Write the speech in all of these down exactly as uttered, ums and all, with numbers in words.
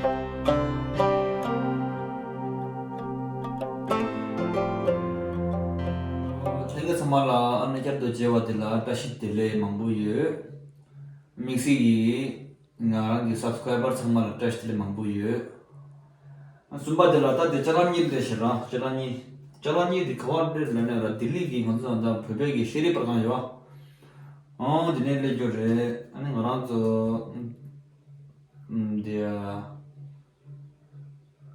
ལྷན་རྒྱས་ཚང་མ་ལ་ཨ་ནི་བསྐྱར་དུ་མཇལ་བ་དེ་ལ་བཀྲ་ཤིས་བདེ་ལེགས་མང་པོ་ཡོད། དམིགས་བསལ་གྱིས་ང་རང་གི་སབ་སི་ཀ་རའི་བར་ཚང་མ་ལ་བཀྲ་ཤིས་བདེ་ལེགས་མང་པོ་ཡོད། གསུམ་པ་དེ་ལ་ད་དེ་ཅ་ལག་གཉིས་སླེབས་ཤག་ར། ཅ་ལག་གཉིས། ཅ་ལག་གཉིས་དེ་ག་བར་སླེབས་ལབ་ན་ར། ལྡི་ལི་གི་ང་ཚོ་ད་བོད་པའི་གི་ཤེས་རིག་པར་ཁང་ཡོད། ཨང་དེ་ནས་སླེབས་རྒྱུ་རེད། ཨ་ནི་ང་རང་ཚོ་ཨམ་དེ་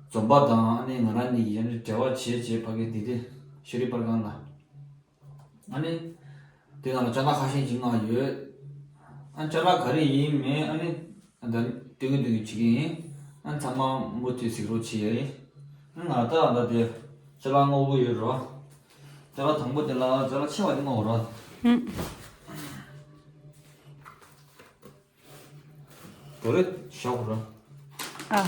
འཛོམས་པ་དང་ཨ་ནི་ང་རང་གཉིས་ཀྱིས་ཡང་འབྲེལ་བ་བྱས་བྱས་ཕ་གི་དེ་དེ་ཤེས་རིག་པར་ཁང་ལ། ཨ་ནི། དེ་ནང་ལ་ཅ་ལག་ཁ་ཤས་ཅིག་མངགས་ཡོད། ཨ་ཅ་ལག་ག་རེ་ཡིན་མིན་ཨ་ནི། ད་སྟོན་གི་སྟོན་གི་བྱེད་ཀྱི་ཡིན། ཨ་ཚང་མ་མུ་མཐུད་གཟིགས་རོགས་བྱེད་ཡ་ཡིན། ཨ་ང་ད་ད་དེ་ཅ་ལག་སྔོག་གི་ཡོད་རོ། ཅ་ལག་དང་པོ་དེ་ལ་ཅ་ལག་ཆེ་བ་དེ་སྔོག་རོ། ཧུམ། དོ་རེ་བཞག་རོ། ཨ།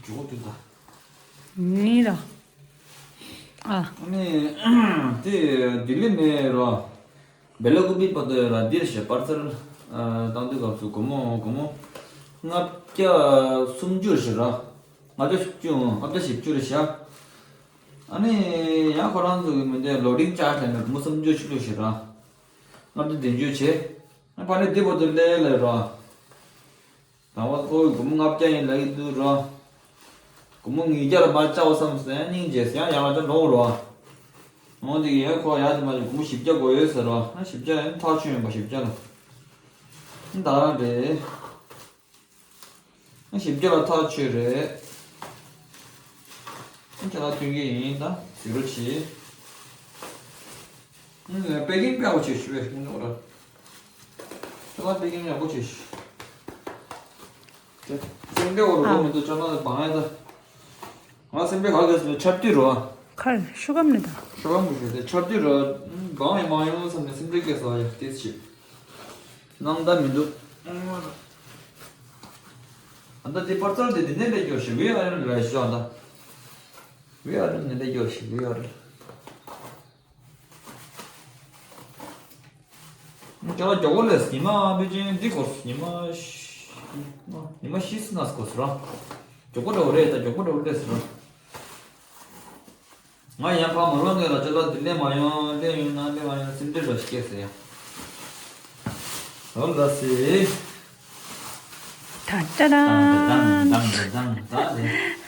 ཇོ་དེ་ད། ནི་ར། ཨ། ནི། དེ་ལྡི་ལི་ནས་རོ། བེ་ལ་ཀུ་པི་བར་དུ་ར་འདིར་ཞེས་པར་སལ་བཏང་དུས་སྐབས་སུ་སྒོར་མོ་སྒོར་མོ་ལྔ་བརྒྱ་སུམ་ཅུ་ཞིག་ར། ལྔ་བརྒྱ་བཞི་བཅུ་ལྔ་བརྒྱ་བཞི་བཅུ་རེད་ཤག་ཨ་ནི་ཡང་ཁོ་རང་ཚོ་གི་མི་འདོད་ལོ་ཌིང་ཅཱར་ཇི་ལབ་ནས་སྒོར་མོ་སུམ་ཅུ་ཆིག་ལོ་ཞིག་ར། ལྔ་བརྒྱ་བདུན་ཅུ་བྱས། ཨ་ཕ་ནི་འདི་བར་དུ་སླེབས་ལེ་ར། དང་པོ་ཁོ་གི་སྒོར་མོ་ལྔ་བརྒྱ་ཡིན་ལབ་ཀྱི་འདུག་ར། སྒོར་མོ་ཉིས་བརྒྱ་ལ་མར་བཅའ་བ་བསམ་སོང་། ཡང་སྙིང་རྗེ་སོང་། ཡང་ཡང་ལ་ཅག་འགྲོ་རོ། འོ་དེ་གི་ཡང་ཁོ་ཡང་དེ་མ་ཡིན་སྒོར་མོ་བཞི་བརྒྱ་དགོས་ཡོད་ཟེར་རོ། ཨ་བཞི་བརྒྱ་ཡང་ཐག་ཆོད་ཡིན་པ་བཞི་བརྒྱ་ལ། ཨ་ད་རང་རེད། ཨ་བཞི་བརྒྱ་ལ་ཐག་ཆོད་རེད། ཨ་ཁྱེད་རང་སྟོན་གི་ཡིན་ད་གཟིགས་རོགས་གྱིས། ཨ་པེ་ཀིང་དཔེ་ཡག་པོ་བྱས་ཤག་པེ་ཀིང་ནོར་ར། ཁྱེད་རང་པེ་ཀིང་ཡག་པོ་བྱས་ཤག་དེ་སེམས་པའི་འོག་ལ་འགྲོ་མི་འདུག་ཅ་ལག་ལ་བང་ཡ་ད། ང་སེམས་པའི་ཁ་གས་སུ་ཆར་དུས་རོ། ཁར་ཤོ་གམ་ནི་ད། ཤོ་གམ་གི་ཞོ་དེ་ཆར་དུས་རོ། བང་ཡ་མང་ཡོང་བསམ་ནས་སེམས་པའི་སྐད་སོ་ཡ་དེ་ཆེ། ནང་ད་མི་འདུག་ཨ་ད་དེ་པར་ཙལ་དེ་དེ་ནས་ལས་སྐྱོར་ཞིག་བི་ཨར་ཨེལ་ལ་ཞོ་ཨ་ད། བི་ཨར་ཨེལ་ནས་ལས་སྐྱོར་ཞིག་བི་ཨར་ཨེལ། ཅ་ལག་མགྱོགས་པོ་ལས་ཉི་མ་ཕལ་ཆེར་འདི་འགོར་སོང་། ཉི་མ་ཉི་མ་བཞི་ལྔ་འགོར་སོང་ར། མགྱོགས་པོ་འདྲ་བོ་རེད་ད། མགྱོགས་པོ་འདྲ་བོ་སླེབས་སོང་ར། ང་ཡང་ཕར་མ་ལོག་ངེས་ལ་ཅ་ལག་འདི་སླེབས་མ་ཡོང་། སླེབས་ཡོང་ན་སླེབས་མ་ཡོང་ན་སེམས་ཁྲལ་འདྲ་ཞིག་སྐྱེས་སོང་ཡ། འོ་ལགས་སེ། ད་ཅ་ལག་དང་དང་དང་དང་དང་དང་།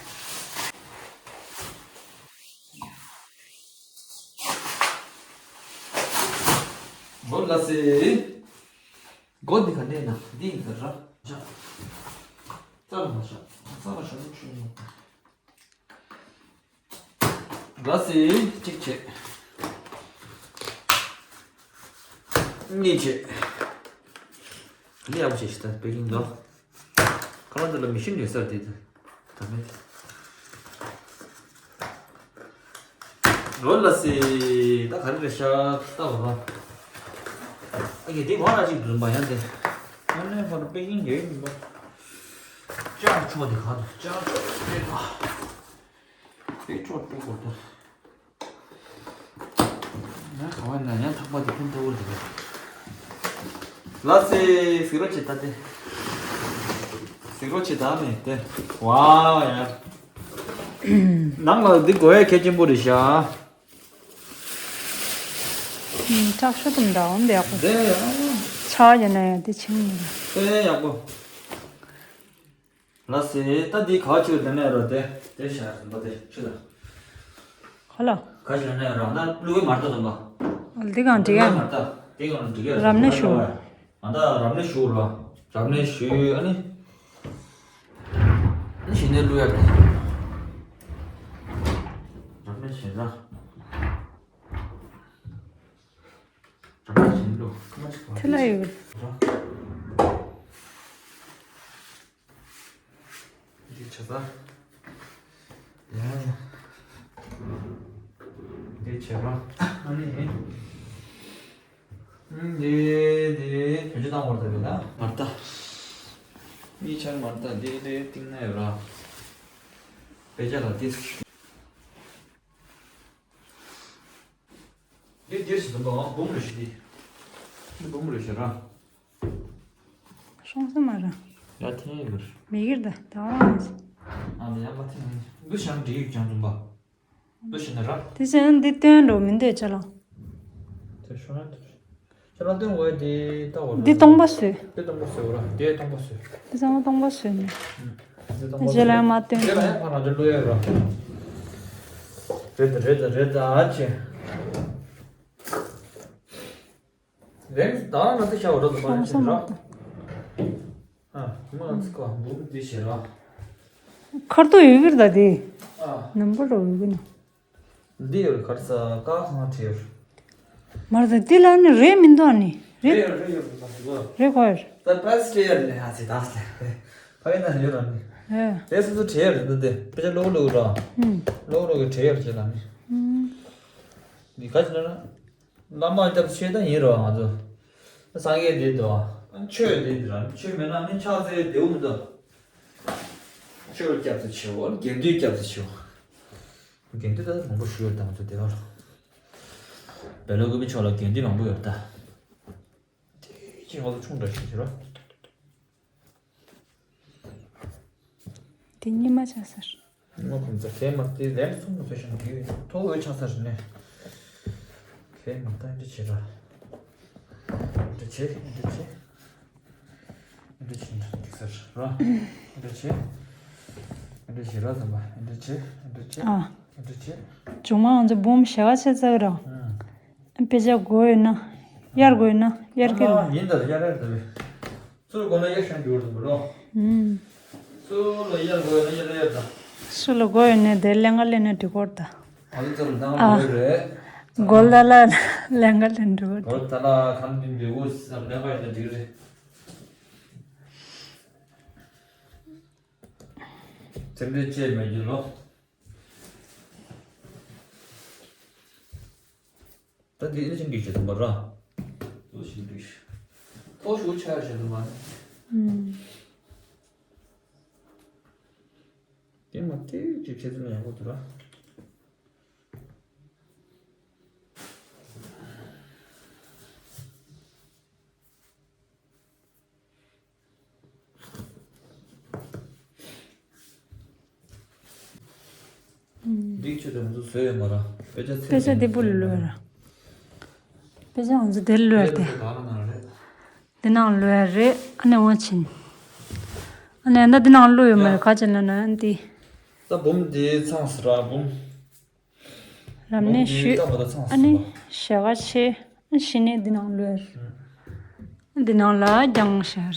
འོ་ལགས་སེ། སྒོ་འདི་ག་འདྲས་ན་འདི་ཡིན་ཟེར་ར། ཤ། རྩ་ལ་མ་ཤ། རྩ་ལ་ཤ་ནི་ཆུ་ཡིན་ནོ། ལགས་སེ་གཅིག་བྱས། གཉིས་བྱས། འདི་ཡག་པོ་བྱས་ཤིག་ད་པེ་ཀིང་འདུག་ཁ་ལག་འདི་ལ་མི་ཤིན་ཡོད་ས་རེད་དེ། ད་མེད། ལོ་ལ་སི་ད་ག་རེ་རེད་ཤག་ལྟ་བ་ལ། ཨ་ཀེ་དེ་མ་ར་ཅིག་འཛུམ་པ་ཡང་དེ། ཨ་ནེ་ཧོར་པེ་ཀིང་ཡོད་མི་འདུག་ཅར་ཆུང་བ་དེ་ག་འདུག་ཅར་ཆུང་བ་དེ་ག་དེ་ཆོག་ཏུ་གོ་ད། ང་ག་བ་ན་ཡང་ཐག་པ་དེ་ཕན་ཐོགས་འདུག་ལ་སི་ཟིག་རོ་ཆེ་ད་དེ། ཟིག་རོ་ཆེ་ད་མེད་དེ། ཝ་ཡ། ནང་ལ་འདི་དགོས་ཡ་གལ་ཆེན་པོ་རེད་ཤག་ཨུམ། ལྕགས་ཤོག་དུམ་འདྲ་འོང་དེ་ཡག་པོ། དེ་ཡག་པོ། ཆ་བ་ཡིན་ན་ཡང་དེ་ཆིང་ནི་རེད། དེ་ཡག་པོ། ལ་སེ་ད་འདི་ག་ཆུ་ལ་ནས་རོ་དེ་དེ་ཤ་རིན་པ་དེ་ཆུ་ལ། ཧ་ལ། ག་ཆུ་ལ་ནས་རོ་ན་ལུ་བའི་མར་ཏོ་དུམ་པ། འདི་གང་འགྲིག་ཡ། མར་ཏོ་དེ་གང་འགྲིག་ཡ། རབ་གནས་ཞུ། ང་ད་རབ་གནས་ཞུ་རོ། རབ་གནས་ཞུ་ཨ་ནི། ཨ་ནི་ཞི་ནས་ལུ་ཡ་དེ། རབ་གནས་ཞེ་ན། རབ་གནས་ཞེ་ལུ། ཐི་ལ་ཡོད། འདི་བྱས་ཙང་། ཡ་ཡ། འདི་བྱས་པ། ཨ་ནི། འདི་འདི་བེད་སྤྱོད་བཏང་བར་ད་རེད་ད། མར་ད། གཉིས་ཆར་མར་ད་འདི་འདི་གཏིང་ན་ཡོད་ར། དཔེ་ཆ་ལ་འདི། འདི་འདིར་ཞིག་འདུག་འོང་འབུམ་རེ་ཞིག་འདི། འདི་འབུམ་རེ་ཞིག་ར། སོང་ས་མ་ར། ཡ་ཐེན་ཡོད་ར། མི་གིར་ད་ད་བ་མ་ཟེ། ཨ་ནི་ཡང་མ་ཐེན་ཡོད་འདུ་ཤང་འདྲི་ཡིག་ཀྱང་འདུག་པ། འདུ་ཤེས་ན་ར། དེ་ཚོ་ཡང་འདི་སྟོན་འགྲོ་མི་འདོད་ཅ་ལག་དེ་ཤོ་ན་དེ། ཅ་ལག་སྟོན་འོས་དེ་ལྟ་བར། འདི་སྟོང་པ་བཟོས། དེ་སྟོང་པ་བཟོས་ར། དེ་སྟོང་པ་བཟོས། དེ་ཚང་མ་སྟོང་པ་བཟོས་ནས། དེ་སྟོང་པ་རྗེས་ལ་མ་སྟོན་དེ་ལ་ཡང་ཕ་རང་ཅོ་བླུ་ཡོད་ར། རེད་ད་རེད་ད་རེད་ད་ཨ་ཅེ། རེད་ད་ང་ཚོ་ཤ་བ་ར་ད་པ་ཡོད་ཅེ་ར། ཨ་ང་ཚོ་ཀ་འབུམ་དེ་བྱེད་ར། ཁར་ཏོ་ཡོད་གི་ར་ད་དེ། ཨ་ནམ་པར་རོ་ཡོད་གི་ན། འདི་ཡོད་གར་ས་ཀ་ཁང་བྲིས་ཡོད། མར་ད་འདི་ལ་ནི་རེད་མི་འདུག་ཨ་ནི་རེད། རེད་ཡོད་རེད་ཡོད་ད་འདུག་རེད་ཁོ་ཡོད། ད་པ་སི་ཊི་ཡར་ནས་ཧ་ཚི་ད་ལྟ་ཕ་གི་ན་ཡོད་ར་ནི། ཨེ། དེ་སོ་སོ་བྲིས་ཡོད་རེད་འདི་དེ་དཔེ་ཆ་ལོག་ལོག་ར། ཧུམ། ལོག་ལོག་གི་བྲིས་ཡོད་རེད་ལ་ནི། ཧུམ། འདི་ག་ཅི་ན་ན། བླ་མ་སྐྱབས་ཆོས་ད་ཡིན་རོ་ང་ཚོ། སངས་རྒྱས་འདི་འདུག་ཆོས་འདི་འདི་ར་ཆོས་མེད་ན་ནི་ཕྱག་འཚལ་བདེ་བོ་མི་འདུག་ཆོས་སྐྱབས་སུ་མཆིའོ། དགེ་འདུན་སྐྱབས་སུ་མཆིའོ། དགེ་འདུན་ད་མང་པོ་ཞུ་ཡོད་དང་ཚོ་དེ་བར། བེ་ལོ་ཀུ་མི་ཆོག་ལ་དགེ་འདུན་མང་པོ་ཡོད་ད། དེ་ཅི་ང་ཚོ་ཆུང་འདྲ་ཞིག་ཞུ་རོ། དེ་ཉི་མ་ཆགས་ས་རེད། ཉི་མ་ཁོང་ཚོ་དེ་མ་དེ་ལན་གསུམ་ལ་བེད་ཤང་གི་ཐོག་འོད་ཆགས་ས་རེད་ནས། དེ་མ་ད་འདི་བྱེད་ར། འདི་བྱེད་འདི་བྱེད། འདི་བྱེད་འདི་ས་ར། འདི་བྱེད། འདི་བྱེད་ར་ཙམ་པ་འདི་བྱེད་འདི་བྱེད། ཨ། འདི་བྱེད། ཇུང་མ་ང་ཚོ་འབུམ་ཞེ་ག་ཆེ་ཚ་ར། ཨ། དཔེ་ཆ་དགོས་ཡོད་ན། གཡར་དགོས་ཡོད་ན་གཡར་གི་ར། ཡིན་ད་གཡར་གཡར་ད་བས། སུ་ལ་དགོས་ན་གཡར་ཤང་འགྱུར་དུ་མི་རོ། ཨུམ། སུ་ལ་གཡར་དགོས་ན་གཡར་གཡར་ད། སུ་ལ་དགོས་ཡོད་ན་དེ་ལེན་ག་ལེན་ན་འགྲིག་གོ་ད། ཨ་ལི་ཙམ་ནང་ཨ། ལོས་རེད། གོ་ལ་ལ་ལེན་ག་ལེན་འགྲིག་གོ་ད། གོ་ད་ལ་གང་དུ་འདུས་གོ་ལེན་ག་ཡོད་ན་འགྲིག་རེད། དེ་འདྲའི་ཅེས་མེད་རྒྱུ་ལོ། ད་འདི་ཨེ་ཅན་གྱི་བྱེད་དུ་མ་ར། ལོ་ཞིག་འདུག་ཐོ་ཞུ་ཆ་བྱེད་དུ་མ་ར། ཨུམ། དེ་མ་དེ་ཅིག་བྱེད་དུ་ཡག་པོ་འདུག་ར། འདི་ཆུ་དང་ཚོ་བཟོས་ཡོད་མ་ར། དཔེ་ཆ་ཚེ་དཔེ་ཆ་དེ་བུ་ལོས་ར། དཔེ་ཆ་ང་ཚོ་དེར་ལོས་ཏེ། དེ་ག་ལ་ན་རེད། དེ་ནང་ལོས་རེད་ཨ་ནེ་ཝང་ཆིན། ཨ་ནེ་ད་དེ་ནང་ལོས་ཡོད་མ་རེད་ག་ཅན་ན་ན་འདི། ད་འབུམ་འདི་ཚང་སི་ར་འབུམ། རབ་གནས་ཞུས། ཨ་ནི་ཞལ་ཁ་ཕྱེ། ཨ་ནི་ཤི་ནས་འདི་ནང་ལོས། འདི་ནང་ལ་རྒྱང་ཤར།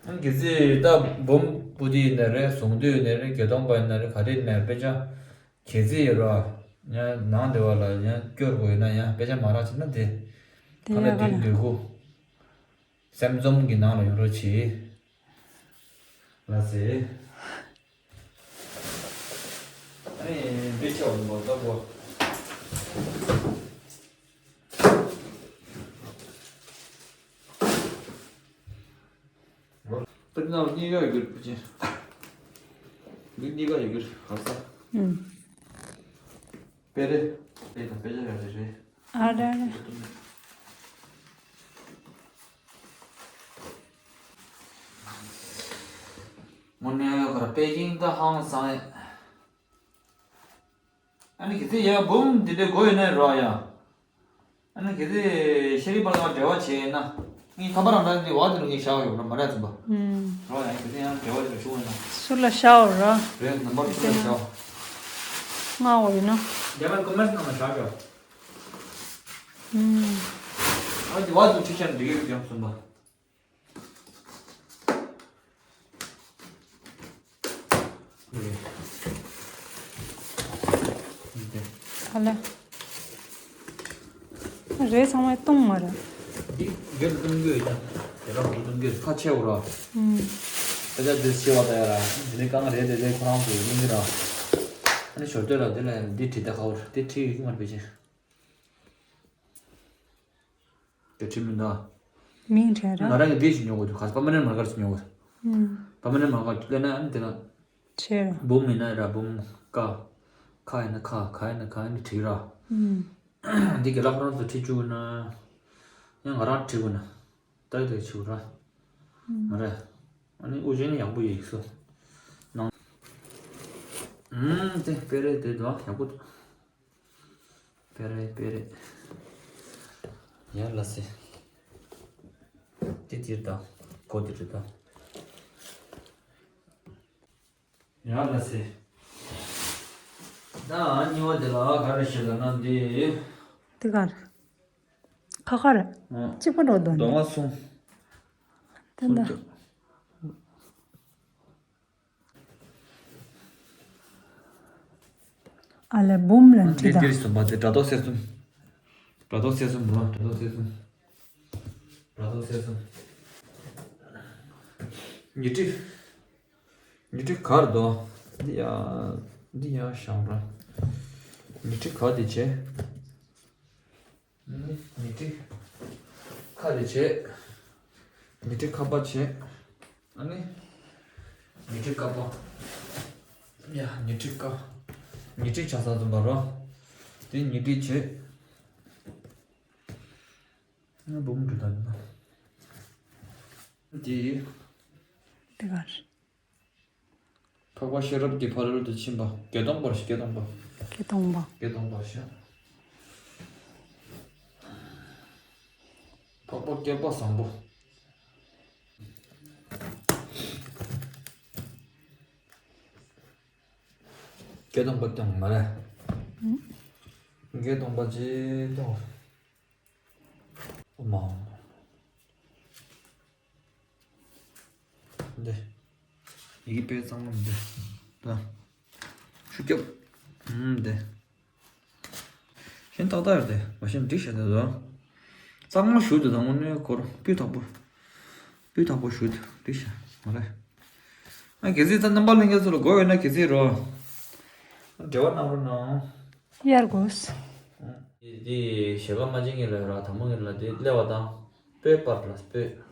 ཨ་ནི་གལ་སྲིད་ད་འབུམ་པོ་ཏི་ཡིན་ན་རེད། གཟུངས་བསྡུས་ཡིན་ན་རེད། བརྒྱད་སྟོང་པ་ཡིན་ན་རེད། ག་རེ་ཡིན་ན་རེད། དཔེ་ཆ་གལ་སྲིད་ཡོད་ར། ཡང་ནང་དེ་བ་ལ་ཡང་སྐྱོར་དགོས་ཡོད་ན་ཡང་དཔེ་ཆ་མ་རག་ཕྱིན་ན་དེ། དེ་ད་ལྟ་ཡག་ག་དེ་ལ་འདོད་དགུ། སེམས་འཛོམས་ཀྱི་ནང་ལ་ཡོང་རོགས་བྱེད། ལ་ཟེར། ཨ་ནི་འདི་ཆེ་བ་མོ་ལྟ་བུ། ཏུར་ནང་གཉིས་ཀ་ཡོད་རྒྱུ་རེད་པ་ཅན། འདི་གཉིས་ཀ་ཡོད་རྒྱུ་རེད་ག་ས། ཨུམ། དཔེ་རེད། དཔེ་དང་དཔེ་ཆ་ཡོད་རེད་རེད། ཨ་རེ་རེད། དངོས་གནས་ཁར་པེ་ཅིང་ད་ཧང་སང་ཡ། ཨ་ནི་གི་ཚེ་ཡ་འབུམ་འདི་འདྲའི་དགོས་ཡོད་ན་རོ་ཡ། ཨ་ནི་གི་ཚེ་ཤེ་རི་པ་ལ་འབྲེལ་བ་བྱས་ན། ངས་ཐ་པ་རང་རང་གི་བ་དེ་རུ་ངས་བྱ་བ་ཡོད་ན་མ་ར་ཙམ་པ། ཨུམ། རོ་ཡ་གི་ཚེ་ཡང་འབྲེལ་བ་ཞིག་བྱུང་ཡོད་ན། སུ་ལ་བྱ་བ་རོ། རེད་ནམ་པར་སུ་ལ་བྱ་བ། ང་འོ་ཡིན་ན། རྒྱ་མའི་ཀོ་མེར་སི་ནང་ལ་བཞག་ཤོག་ཨུམ། ཨ་ནི་བ་དེ་ཁྲིད་ཆ་འགྲིག་གི་ཡོད་ཀྱང་གསུངས་པ། ཨ་ལ། རེད་ཚང་མས་གཏོང་མ་རེད། འདི་རྒྱབ་གཏོང་རྒྱུ་ཡོད་ཀྱང་དེ་རང་གི་གཏོང་རྒྱུ་ཁ་ཆེ་བོ་ར། ཨུམ། ད་ཆ་འདི་ཆེ་བ་ད་ཡ་ར་འདི་ནི་གང་རེད་དེ་དེ་ཁོ་རང་ཚོ་ཡིན་གྱི་ར། ཨ་ནི་ཞོར་དོད་ལ་འདི་ལ་འདི་བྲིས་ད་ཁ་བོ་ར་འདི་བྲིས་ཡོད་ཀྱི་མ་རེད་པེ་ཅིན། དེ་ཁྲིད་མི་འདུག་མིང་བྲལ་ར། ང་རང་གི་འདི་ཞིག་ཉོ་དགོས་འདུག་ག་པར་མ་ནེན་མར་ཀར་ཞིག་ཉོ་དགོས་འདུག་ཨུམ། པར་མ་ནེན་མར་ཀར་ལས་ན་ཨ་ནི་དེ་ན། ཆེ་ར། འབུམ་ཡིན་ན་ར་འབུམ་ཀ། ཁ་ཡིན་ན་ཁ་ག་ཡིན་ན་ག་ཡིན་ན་བྲིས་ར། ཨུམ། འདི་གི་ལག་རང་དུ་ཁྲིད་བཅུག་ན། ཡང་ང་རང་ཁྲིད་དགོས་ན། ཏག་ཏག་བྱེད་དགོས་ར། མ་རེད། ཨ་ནི་དབུ་ཅན་ནི་ཡག་པོ་ཡིན་སོ། ནང་། ཨུམ་དེ་དཔེ་རེད་དེ་དོ་ཡག་པོ་འདུག་དཔེ་རེད་དཔེ་རེད། ཡར་ལ་སེ། དེ་དེར་དང་གོ་དེ་རེད་དང་། ཡར་ལ་སེ། ད་ཨ་ཉི་བ་དེ་ལ་ག་རེ་བཤད་ལ་ན་འདི། དེ་ག་རེད། ཁ་ཁ་རེད། ཨ། གཅིག་པ་འགྲོ་དོན་དེ། མདོ་སྔགས་གསུང་། དེ་འདྲ། གསུང་། ཨ་ལེ་འབུམ་ལ་འདི་འཁྲིད་ད། འདིར་སོང་པ་དེ་དྲ་ཐོག་གསེར་གསུམ། དྲ་ཐོག་གསེར་གསུམ་འགྲོ་དྲ་ཐོག་གསེར་གསུམ། དྲ་ཐོག་གསེར་གསུམ། ཉི་ཁྲི། ཉི་ཁྲི་གར་དོ། འདི་ཡ། འདི་ཡ་ཤང་ར། ཉི་ཁྲི་ག་དེ་བྱས། ཉི་ཁྲི་ཁ་དེ་བྱས། ཉི་ཁྲི་ཁ་པ་བྱས། ཨ་ནི། ཉི་ཁྲི་ཀ་པ། ཡ་ཉི་ཁྲི་ཀ། ཉི་ཁྲི་ཆ་ས་འཛོམས་པ་རོ། དེ་ཉི་ཁྲི་བྱས། ང་འབུམ་འགྲོ་ད་ན། དེ། དེ་གར། འཕགས་པ་ཤེས་རབ་ཀྱི་ཕ་རོལ་ཏུ་ཕྱིན་པ་བརྒྱད་སྟོང་པར་བརྒྱད་སྟོང་པ། བརྒྱད་སྟོང་པ། བརྒྱད་སྟོང་པར་བཤད། འཕགས་པ་བསྐལ་པ་བཟང་པོ། བརྒྱད་སྟོང་པ་ཀྱང་མ་རེད། ཨུ། བརྒྱད་སྟོང་པ་ཅི་ཀྱང་། མ། འདི། ཡི་གེ་དཔེ་གཙང་མ་འདི། ད། ཆུ་སྐྱབས། ཨུམ་འདི། ཤིན་ཏག་ཏག་ཡོད་དེ་མ་ཤེས་འགྲིག་ཤག་དེ་ཚོ། གཙང་མ་ཞུ་དུ་དང་པོ་ནས་འཁོར་སྤུས་དག་པོ། སྤུས་དག་པོ་ཞུ་དུ་འགྲིག་ཤག་མ་རེད། ཨ་གལ་སྲིད་ད་རྣམ་པ་ལྷན་རྒྱས་ཚོ་ལ་དགོས་ཡོད་ན་གལ་སྲིད་རོ། འབྲེལ་བ་གནང་རོགས་གནང་། གཡར་དགོས། འདི་ཞལ་ཁ་མ་བྱེད་ངེས་ལ་ར་དང་པོ་ངེས་ལ་འདི་སླེབས་པ་དང་སྤོས་པར་ལ་སྤོས།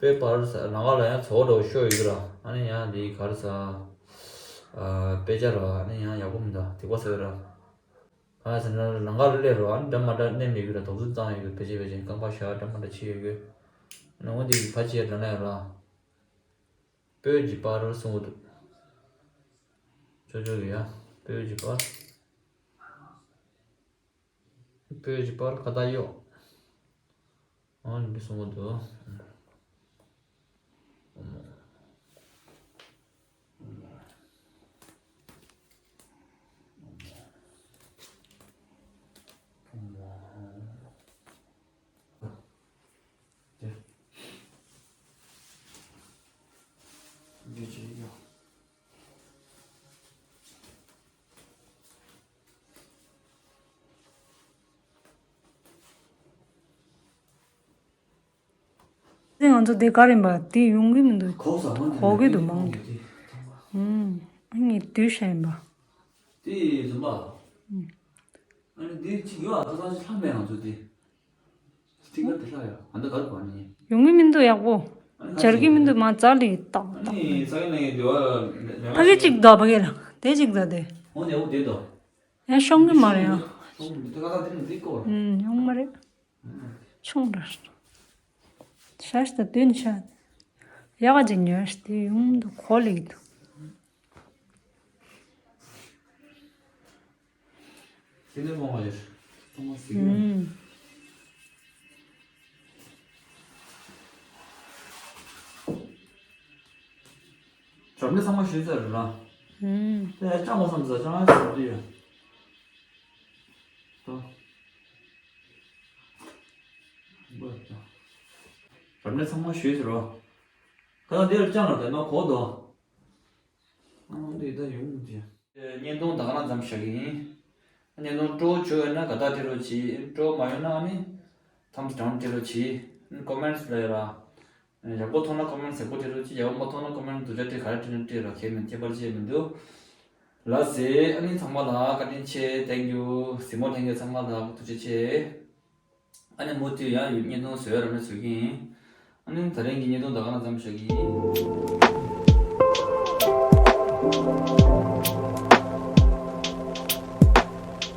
སྤོས་པར་ཟེར་ལང་ཀ་ལ་ཡང་ཚོགས་འདྲ་བོ་ཤོར་ཡོད་ཀྱི་ར། ཨ་ནི་ཡང་འདི་གར་ས། ཨ་དཔེ་ཆ་ར་ཨ་ནི་ཡང་ཡག་པོ་མི་འདུག་དེ་གོ་ཟེར་ར། ག་ཟེར་ན་ལང་ཀ་ལ་སླེབས་ར་ཨ་ནི་འདྲ་མ་འདྲ་གནས་མེད་ཀྱི་ར། དོགས་ཟོན་བཏང་ཡོད་ཀྱི་ཕལ་ཆེར་ཕལ་ཆེར་རྐང་པ་བཞག་འདྲ་མ་འདྲ་ཕྱི་ཡོད་ཀྱི། ཨ་ནི་འོ་འདི་གི་ཕ་ཆེ་འདྲ་ན་ཡང་ར། སྤོས་ཀྱི་པར་གསུང་གི་འདུག་ཅོ་ཅོ་གི་ཡ། སྤོས་ཀྱི་པར། སྤོས་ཀྱི་པར་ཁ་བཏགས་གཡོག་ཨ་ནི་འདི་གསུང་གི་འདུག་དེ་ང་ཚོ་དེ་ག་རེ་ཡིན་པ་དེ་ཡོང་གི་མི་འདུག་གོག་ས་མང་གོག་གི་འདུག་མང་འདུག་ཨུམ། ཨ་ནི་དུས་ཤ་ཡིན་པ། དེ་ཡིན་པ། ཨུམ། ཨ་ནི་དེ་གཅིག་ཡོད་ཨ། ཁ་སང་ཅིག་ལྷག་མེད་ང་ཚོ་དེ། སྟེང་ཁ་དེ་ལྷག་ཡོད་ཨ། འདི་གར་གོ་ནི། ཡོང་གི་མི་འདུག་ཡག་པོ། ཨ་ནི་སྦྱར་གི་མི་འདུག་མ་རྩ་ལི་ཏག་ཏག་ཨ་ནི་ས་གི་ནང་གི་དེ་བ། ཕ་གི་གཅིག་དོ་ཕ་གི་ལ་དེ་གཅིག་དོ་དེ། འོ་དེ་འོ་དེ་དོ། ཡང་ཤོང་གི་མ་རེད་ཡང་། ཤོང་གི་མི་འདུག་ད་ལྟ་དེ་ནི་དེ་གོ། ཨུམ་ཡོང་མ་རེད། ཆུང་ར། ཤ་ཤ་དུན་ཤ། ཡག་ག་ཅིག་ཉོས་ཏེ་ཡོང་དུ་གོ་ལེགས་འདུག་དེ་ནས་མང་བ་ཡོད། ཚང་མ་ཟིག་ཡོད། ཨུམ། རབ་གནས་ཚང་མ་ཞུས་ཚར་རེད་ལ། ཨུམ། དེ་ཡང་ཅང་མ་བསམ་ཟ་ཅང་ཨ་ཟ་དེ་ཡོད། ད། རབ་གནས་ཚང་མ་ཞུས་ཟེར་རོ། ཁ་སང་འདིར་ལྕང་ལ་དེ་ནོ་གོ་དོ། ཨང་འདི་ད་ཡོང་གི། བརྙན་ཐུང་ད་ག་ན་མཚམས་བཞག་གི་ཡིན། བརྙན་ཐུང་སྤྲོ་བོ་བྱུང་ཡོད་ན་དགའ་རྟགས་སྤྲད་རོགས་གྱིས། སྤྲོ་བོ་མ་ཡོང་ན་ཨ་ནི། ཐམ་སི་ཌའོན་སྤྲད་རོགས་གྱིས། ཀོ་མེན་སི་ལ་ཡོད་ར། ཡག་པོ་མཐོང་ན་ཀོ་མེན་སི་ཡག་པོ་སྤྲད་རོགས་གྱིས། ཡག་པོ་མ་མཐོང་ན་ཀོ་མེན་སི་སྡུག་ཅག་སྤྲད་ག་རེ་སྤྲད་ན་སྤྲད་ར། ཁྱད་མེད། ཁྱད་པར་ཅི་ཡང་མི་འདུག་ལགས་སེ། ཨ་ནི་ཚང་མ་ལ་བཀའ་དྲིན་ཆེ། Thank you། གཟིགས་མོ་ལྷན་རྒྱས་ཚང་མ་ལ་ཐུགས་རྗེ་ཆེ། ཨ་ནི་མུ་མཐུད་ཡང་ཡུལ་བརྙན་ཐུང་བཟོས་ར་མེད་བཟོ་གི་ཡིན། ཨ་ནི་ད་རིང་གི་བརྙན་ཐུང་ད་ག་ན་མཚམས་བཞག་གི་ཡིན།